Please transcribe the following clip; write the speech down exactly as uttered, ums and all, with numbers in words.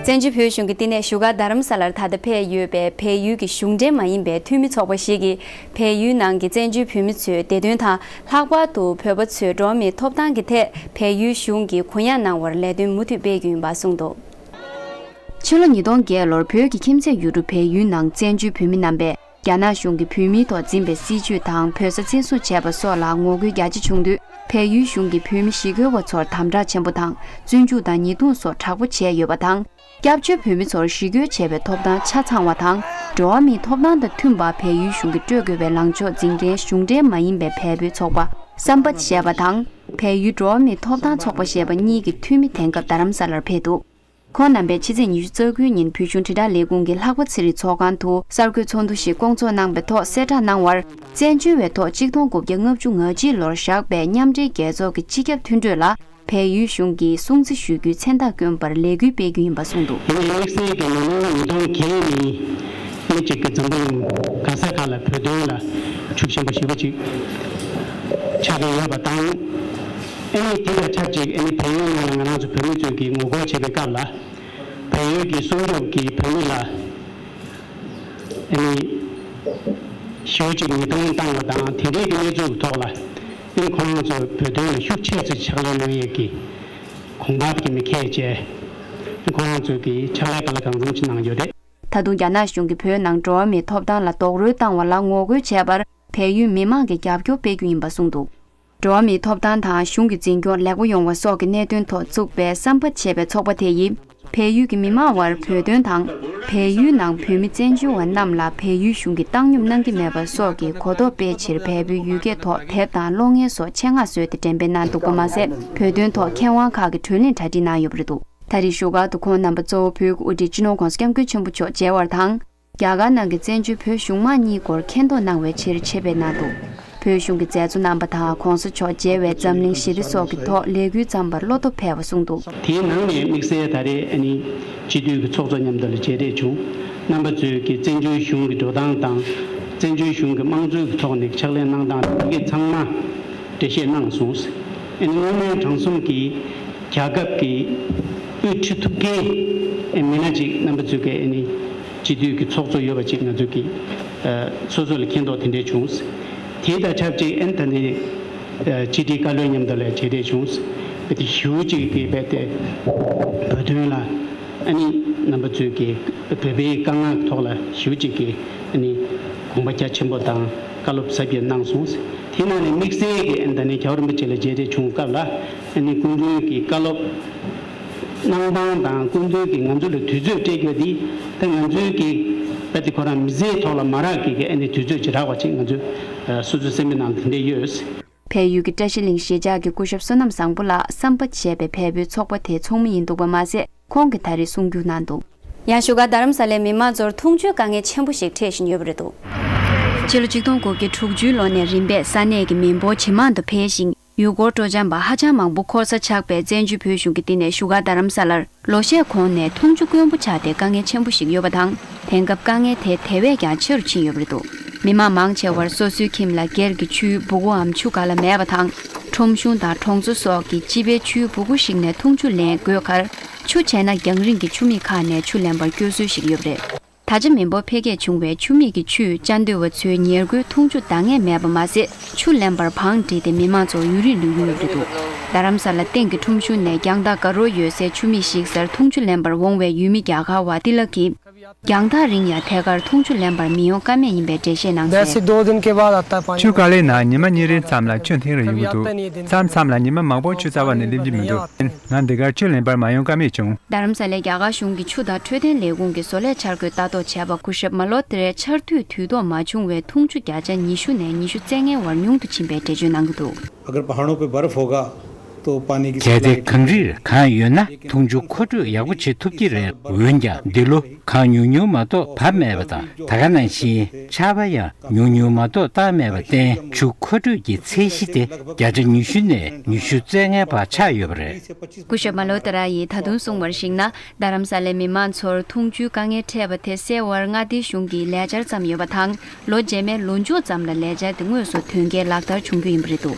བཙན་བྱོལ་བོད་གཞུང་གི་བསྟི་གནས་བཞུགས་སྒར་རྡ་རམ་ས་ལར་ད་ལྟ་ཕེབས་ཡོད་པའི་བལ་ཡུལ་གྱི་གཞུང་འབྲེལ་མ་ཡིན་པའི་འཐུས་མི་ཚོགས་པ་ཞིག་གིས། བལ་ཡུལ་ནང་གི་བཙན་བྱོལ་བོད་མི་ཚོའི་བདེ་དོན་དང་། ལྷག་པར་དུ་བོད་པ་ཚོའི་འགྲོ་བ་མིའི་ཐོབ་ཐང་གི་ཐད་བལ་ཡུལ་གཞུང་གིས་གུ་ཡངས་གནང་བར་ལས་དོན་མུ་མཐུད་སྤེལ་རྒྱུ་ཡིན་པ་གསུངས་འདུག་ཕྱི་ལོ་ཉིས་སྟོང་བརྒྱད་ལོར་བོད་ཀྱི་ཁྱིམ་མཚེས་ཡུལ་གྲུ་བལ་ཡུལ་ནང་བཙན་བྱོལ་བོད་མི་རྣམ་པས། རྒྱ་ནག་གཞུང་གིས་བོད་མིའི་ཐོག་འཛིན་པའི་སྲིད་བྱུས་དང་བོད་ས་བཙན་བཟུང་བྱས་པ་སོགས་ལ་ངོ་རྒོལ་རྒྱ་ཆེ་བྱུང་དུས། བལ་ཡུལ་གཞུང་གིས་བོད་མི་ཞི་རྒོལ་བ་ཚོར་དམ་དྲག་ཆེན་པོ་དང་། བཙོན་འཇུག་དང་ཉེས་རྡུང་སོགས་དྲག་པོ་བྱས་ཡོད་པ་དང་། སྐྱབས་བཅོལ་བོད་མི་ཚོར་ཞི་རྒོལ་བྱེད་པའི་ཐོབ་ཐང་ཆ་ཚང་བ་དང་། འགྲོ་བ་མིའི་ཐོབ་ཐང་དང་མཐུན་པ་བལ་ཡུལ་གཞུང་གིས་སྤྲོད་དགོས་པའི་ལངས་ཕྱོགས་འཛིན་མཁན་གཞུང་འབྲེལ་མ་ཡིན་པའི་བལ་པོའི་ཚོགས་པ་སམ་བྷད་ཞེས་པ་དང་། བལ་ཡུལ་འགྲོ་བ་མིའི་ཐོབ་ཐང་ཚོགས་པ་ཞེས་པ་གཉིས་ཀྱི་འཐུས་མི་དེང་སྐབས་རྡ་རམ་ས་ལར་ཕེབས་འདུག་ཁོང་རྣམ་པས་ཕྱི་ཚེས་ཉི་ཤུ་རྩ་དགུའི་ཉིན་བོད་གཞུང་དྲིལ་བསྒྲགས་ལས་ཁུངས་ཀྱི་ལྷག་པ་ཚེ་རིང་ཚོགས་ཁང་དུ་གསར་འགོད་ཚོགས་འདུ་ཞིག་བསྐོང་ཚོགས་གནང་བའི་ཐོག་གསལ་བསྒྲགས་གནང་བར། བཙན་བྱོལ་བའི་ཐོག་ཆིག་སྟོང་དགུ་བརྒྱ་ལྔ་བཅུ་ང་གཅིག་ལོར་བཞག་པའི་མཉམ་འབྲེལ་རྒྱལ་ཚོགས་ཀྱི་སྤྱི་ཁྱབ་མཐུན་གྲོས་ལ་བལ་ཡུལ་གཞུང་གིས་སྲུང་བརྩི་ཞུ་རྒྱུའི་མཚན་རྟགས་བསྐྱོན་པར་ལས་འགུལ་སྤེལ་རྒྱུ་ཡིན་པ་གསུངས་འདུག་ཡིན་ནའི་དམིགས་བསལ་གྱི་ནང་ལོ་ཉིས་སྟོང་བརྒྱད་ནས་མི་གཅིག་གི་འཛམ་བུ་གླིང་ག་ས་ག་ལ་བོད་དོན་ལ་ཤུགས་ཆེན་པོ་ཞེ་པོ་ཅིག་ཆགས་ཀྱི་ཡོད་པ་དང་། ཨ་ནི་དེ་དང་ཆབས་ཅིག་ཨ་ནི་བལ་ཡུལ་ནང་ལ་ང་རང་ཚོ་བོད་མི་ཚོས་ཀྱི་ངོ་རྒོལ་བྱེད་པའི་སྐབས་ལ། བལ་ཡུལ་གྱི་སྲུང་སྐྱོབ་ཀྱི་བོད་མི་ལ་ཨ་ནི་ཞེ་པོ་ཅིག་ཉེས་རྡུང་བཏང་བ་དང་དེ་འབྲེལ་གྱི་གནས་ཚུལ་གྱི་ཐོག་ལ་ཨ་ནི་ཁོ་རང་ཚོ་བོད་དོན་ལ་ཤུགས་ཆེ་ཙམ་ཕྱག་ལས་གནང་ཡས་ཀྱི་གོམ་པ་དེ་མི་འཁེལ་བྱས་ཨ་ནི་ཁོ་རང་ཚོས་ཀྱི་ཕྱག་ལས་གང་ལ་གང་འཚམ་ཅིག་གནང་ཡོད་རེད། ད་དུང་རྒྱ་ནག་གཞུང་གིས་བོད་ནང་འགྲོ་བ་མིའི་ཐོབ་ཐང་ལ་རྡོག་རོལ་བཏང་བ་ལ་ངོ་རྒོལ་བྱས་པར་བལ་ཡུལ་མི་མང་གིས་རྒྱབ་སྐྱོར་སྤེལ་རྒྱུ་ཡིན་པ་གསུངས་འདུག་འགྲོ་བ་མིའི་ཐོབ་ཐང་དང་གཞུང་གི་འཛིན་སྐྱོང་ལེགས་པོ་ཡོང་བ་སོགས་ཀྱི་གནད་དོན་ཐོག་བཙུགས་པའི་སམ་བྷད་ཞེས་པའི་ཚོགས་པ་དེ་ཡིས། བལ་ཡུལ་གྱི་མི་མང་བར་བོད་དོན་དང་། བལ་ཡུལ་ནང་བོད་མི་བཙན་བྱོལ་བ་རྣམས་ལ་བལ་ཡུལ་གཞུང་གིས་བཏང་སྙོམས་གནང་གི་མེད་པ་སོགས་ཀྱི་གོ་རྟོགས་སྤེལ་ཕྱིར་བལ་པོའི་ཡུལ་སྐད་ཐོག་དེབ་དང་གློག་བརྙན་སོགས་ཆེད་མངགས་བཟོས་ཏེ་འགྲེམས་སྤེལ་གནང་འདུག་པ་མ་ཟད། བོད་དོན་ཐོག་མཁས་དབང་ཁག་གིས་བགྲོ་གླེང་གྲ་སྒྲིག་གནང་ཡོད་པ་རེད་འདུག་ད་རེས་བཞུགས་སྒར་དུ་ཁོང་རྣམ་པ་གཙོ་བོ་བོད་ཀྱི་དབུ་ཁྲིད་སྤྱི་ནོར་༧གོང་ས་༧སྐྱབས་མགོན་ཆེན་པོ་མཆོག་མཇལ་བར་དང་། རྒྱ་གར་ནང་གི་བཙན་བྱོལ་བོད་གཞུང་མང་གཉིས་སྐོར་མཁྱེན་རྟོགས་གནང་བའི་ཕྱིར་ཆེད་ཕེབས་གནང་འདུག་བོད་གཞུང་གི་མཛད་གཙོ་རྣམ་པ་དང་༧གོང་ས་མཆོག་མཇལ་བའི་འཛམ་གླིང་ཞི་བདེ་སོགས་ཀྱི་ཐོག་ལས་འགུལ་བརྩམས་པར་བློ་སྟོབས་འཕེལ་བ་གསུངས་འདུག་དེའི་ནང་ནས་དམིགས་བསལ་ད་རེས་ཨ་ནི་སྤྱི་འཐུས་ཀྱི་ཚོགས་གཙོ་མཉམ་དུ་ལ་མཇལ་འཕྲད་བྱུང་། རྣམ་པ་ཚོས་ཀྱི་བཙན་བྱོལ་གཞུང་གི་འགྲོ་སྟངས་དང་། བཙན་བྱོལ་གཞུང་གི་དམངས་གཙོའི་ཐོག་ནས་ཕྱག་ལས་གནང་སྟངས་དེ་གའི་ཚང་མ་འགྲེལ་བཤད་གནང་སོང་། ཨ་ནི་སྔོན་མའི་དྲང་སྲོང་གི་རྒྱལ་ཁབ་ཀྱི་དབུ་ཁྲིད་ཐུབ་མཁན་ཨ་མི་སྣ་ཅིག་རྣམ་པ་ཚོས་ཀྱི་ཨ་ནི་སྤྱི་འཐུས་ཀྱི་ཚོགས་གཙོ་ཡོད་པ་ཅིག་ང་ཚོས་ཀྱི་ཨ་སོ་སོ་ལ་མཁྱེན་རྟོགས་དེ་འདྲས་བྱུང་། དེ་དང་ཆབས་ཅིག་ཨ་ནི་ད་ནི་ཨ་སྤྱི་འཐུས་བཀའ་བློན་མཉམ་དུ་ལ་མཇལ་འཕྲད་བྱུང་། ཨ་དེ་ཞེ་པོ་ཅིག་གི་རྦད་དེ་བོད་དོན་ལ་ཨ་ནི་རྣམ་པ་ཚོས་ཀྱི་བོད་པའི་དཀའ་ངལ་ཐོག་ལ་ཞེ་པོ་ཅིག་གི་ཨ་ནི་དགོངས་པ་རྒྱ་ཆེན་པོ་དང་བཀའ་སློབ་ཟབ་རྒྱས་གནང་སོང་། དེ་ནང་ནས་དམིགས་བསལ་གྱི་ཨ་ནི་ད་ནི་རྒྱལ་བ་རིན་པོ་ཆེ་ལ་མཇལ་འཕྲད་བྱུང་སྐབས་ལ་ཨ་ནི་སྐུ་མདུན་གྱི་བཀའ་སློབ་གནང་སྟངས་དང་སྐུ་མདུན་གྱིས་ང་ཚོ་ལ་དུས་ཚོད་སྤྲད་རྒྱུ་འདི་ད་ང་ཚོའི་གི་རྦད་དེ་ཁོ་རང་མི་ཚེའི་ཐོག་ལ་མ་རག་གི་གི་ཨ་ནི་དུས་ཚོད་ཅིག་རག་པ་ཅིག་ང་ཚོས་ཨ་སོ་སོའི་སེམས་པའི་ནང་དེ་འདྲས་ཡོད། བལ་ཡུལ་གྱི་བཀྲ་ཤིས་གླིང་གཞིས་ཆགས་ཀྱི་སྐུ་ཞབས་བསོད་ནམས་བཟང་པོ་ལགས་སམ་བྷད་ཞེས་པའི་བལ་པོའི་ཚོགས་པ་དེའི་ཚོགས་མི་ཡིན་འདུག་པ་མ་ཟད། ཁོང་གིས་ད་རེས་གསུང་བསྒྱུར་གནང་འདུག་ཡང་བཞུགས་སྒར་རྡ་རམ་ས་ལའི་མི་མང་ཚོར་འཐུང་ཆུའི་དཀའ་ངལ་ཆེན་པོ་ཞིག་འཕྲད་བཞིན་ཡོད་པ་རེད་འདུག་ཕྱི་ལོ་ཆིག་སྟོང་དགུ་བརྒྱ་དྲུག་ཅུའི་ལོ་ནས་རིམ་པས་ས་གནས་ཀྱི་མི་འབོར་ཇེ་མང་དུ་འཕེལ་ཞིང་། ཡུལ་སྐོར་སྤྲོ་འཆམ་པ་ཧ་ཅང་མང་པོ་འཁོར་ས་ཆགས་པའི་བཙན་བྱོལ་བོད་གཞུང་གི་བསྟི་གནས་བཞུགས་སྒར་རྡ་རམ་ས་ལར་ལོ་ཤས་གོང་ནས་འཐུང་ཆུ་དཀོན་པོ་ཆགས་ཏེ་དཀའ་ངལ་ཆེན་པོ་ཞིག་ཡོད་པ་དང་། དེང་སྐབས་དཀའ་ངལ་དེ་དེ་བས་ཀྱང་ཆེ་རུ་ཕྱིན་ཡོད་པ་རེད་འདུག་མི་མང་མང་ཆེ་བར་སོ་སོའི་ཁྱིམ་ལ་སྒེར་གྱི་ཆུའི་སྦུ་གུའམ་ཆུ་ག་ལ་མེད་པ་དང་། ཁྲོམ་གཞུང་དང་གྲོང་ཚོ་སོགས་ཀྱི་སྤྱི་པའི་ཆུའི་སྦུ་གུ་ཞིག་ནས་འཐུང་ཆུ་ལེན་དགོས་ཁར། ཆུ་བྱས་ན་རྒྱང་རིང་གི་ཆུ་མིག་ཁག་ནས་ཆུ་ལེན་པར་སྐྱོད་སྲོལ་ཞིག་ཡོད་པ་རེད། ད་ཆ་མི་འབོར་འཕེལ་རྒྱས་བྱུང་བས་ཆུ་མིག་གི་ཆུས་བཅའ་སྡོད་པ་ཚོའི་ཉེར་མཁོའི་འཐུང་ཆུ་འདང་ངེས་མེད་པ་མ་ཟད། ཆུ་ལེན་པར་བང་བསྒྲིགས་ཏེ་མི་མང་ཚོར་ཡུན་རིང་ལུས་ཀྱི་ཡོད་པ་རེད་འདུག་རྡ་རམ་ས་ལ་སྟེང་གི་ཁྲོམ་གཞུང་ནས་རྒྱང་ཐག་དགའ་རོགས་ཡོད་སའི་ཆུ་མིག་ཞིག་སར་འཐུང་ཆུ་ལེན་པར་འོང་བའི་ཡུལ་མི་རྒྱ་གར་བ་ཏི་ལ་གིས། རྒྱང་ཐག་རིང་ཡང་ཐད་ཀར་འཐུང་ཆུ་ལེན་པར་མི་ཡོང་ཀ་མེད་ཡིན་པའི་འགྲེལ་བཤད་གནང་གསལ། ཆུ་བཀག་ལས་ནང་ཉི་མ་གཉིས་རིང་ཙམ་ལ་ཆུ་འཐེན་རུ་ཡོང་གི་འདུག་མཚམས་མཚམས་ལ་ཉི་མ་མང་པོ་ཆུ་རྩ་བ་ནས་སླེབས་ཀྱི་མི་འདུག་ང་འདི་གར་ཆུ་ལེན་པར་མ་ཡོང་ཀ་མེད་བྱུང་། རྡ་རམ་ས་ལའི་རྒྱ་གར་གཞུང་གི་ཆུ་དང་འཕྲོད་བསྟེན་ལས་ཁུངས་ཀྱི་བཟོ་ལས་འཆར་འགོད་ལྟ་རྟོག་བྱས་པ་སྐུ་ཞབས་མ་ལོ་ཏི་རའི་ཆར་དུས་དུས་ཐོག་མ་བྱུང་བའི་འཐུང་ཆུ་བརྒྱ་ཆ་ཉི་ཤུ་ནས་ཉི་ཤུ་རྩ་ལྔའི་བར་ཉུང་དུ་ཕྱིན་པའི་འགྲེལ་བརྗོད་གནང་གི་འདུག། अगर पहाड़ों पे बर्फ होगा तो पानी की གལ་ཏེ་གངས་རིར་གངས་ཡོད་ན་འཐུང་ཆུ་མཁོ་སྤྲོད་ཡག་པོ་བྱེད་ཐུབ་ཀྱི་རེད། འོན་ཀྱང་འདི་ལོ་གངས་ཉུང་ཉུང་མ་གཏོགས་བབས་མེད་པ་དང་། ད་ག་ནང་བཞིན་ཆར་པ་ཡང་ཉུང་ཉུང་མ་གཏོགས་བཏང་མེད་པར་བརྟེན། ཆུ་མཁོ་སྤྲོད་ཀྱི་ཚད་གཞི་དེ་བརྒྱ་ཆ་ཉི་ཤུ་ནས་ཉི་ཤུ་རྩ་ལྔའི་བར་ཆགས་ཡོད་པ་རེད། སྐུ་ཞབས་མ་ལོ་ཏ་ར་ཡིས་ད་དུང་གསུངས་པར་གཞིགས་ན། རྡ་རམ་ས་ལའི་མི་མང་ཚོར་འཐུང་ཆུའི་དཀའ་ངལ་འཕྲད་པ་དེ་སེལ་བར་མངའ་སྡེའི་གཞུང་གིས་ལས་འཆར་བརྩམས་ཡོད་པ་དང་། ལོ་རྗེས་མའི་ལོ་མཇུག་ཙམ་ལ་ལས་འཆར་དེ་དངོས་སུ་དོན་འཁྱོལ་ལག་བསྟར་བྱུང་རྒྱུ་ཡིན་པ་རེད་འདུག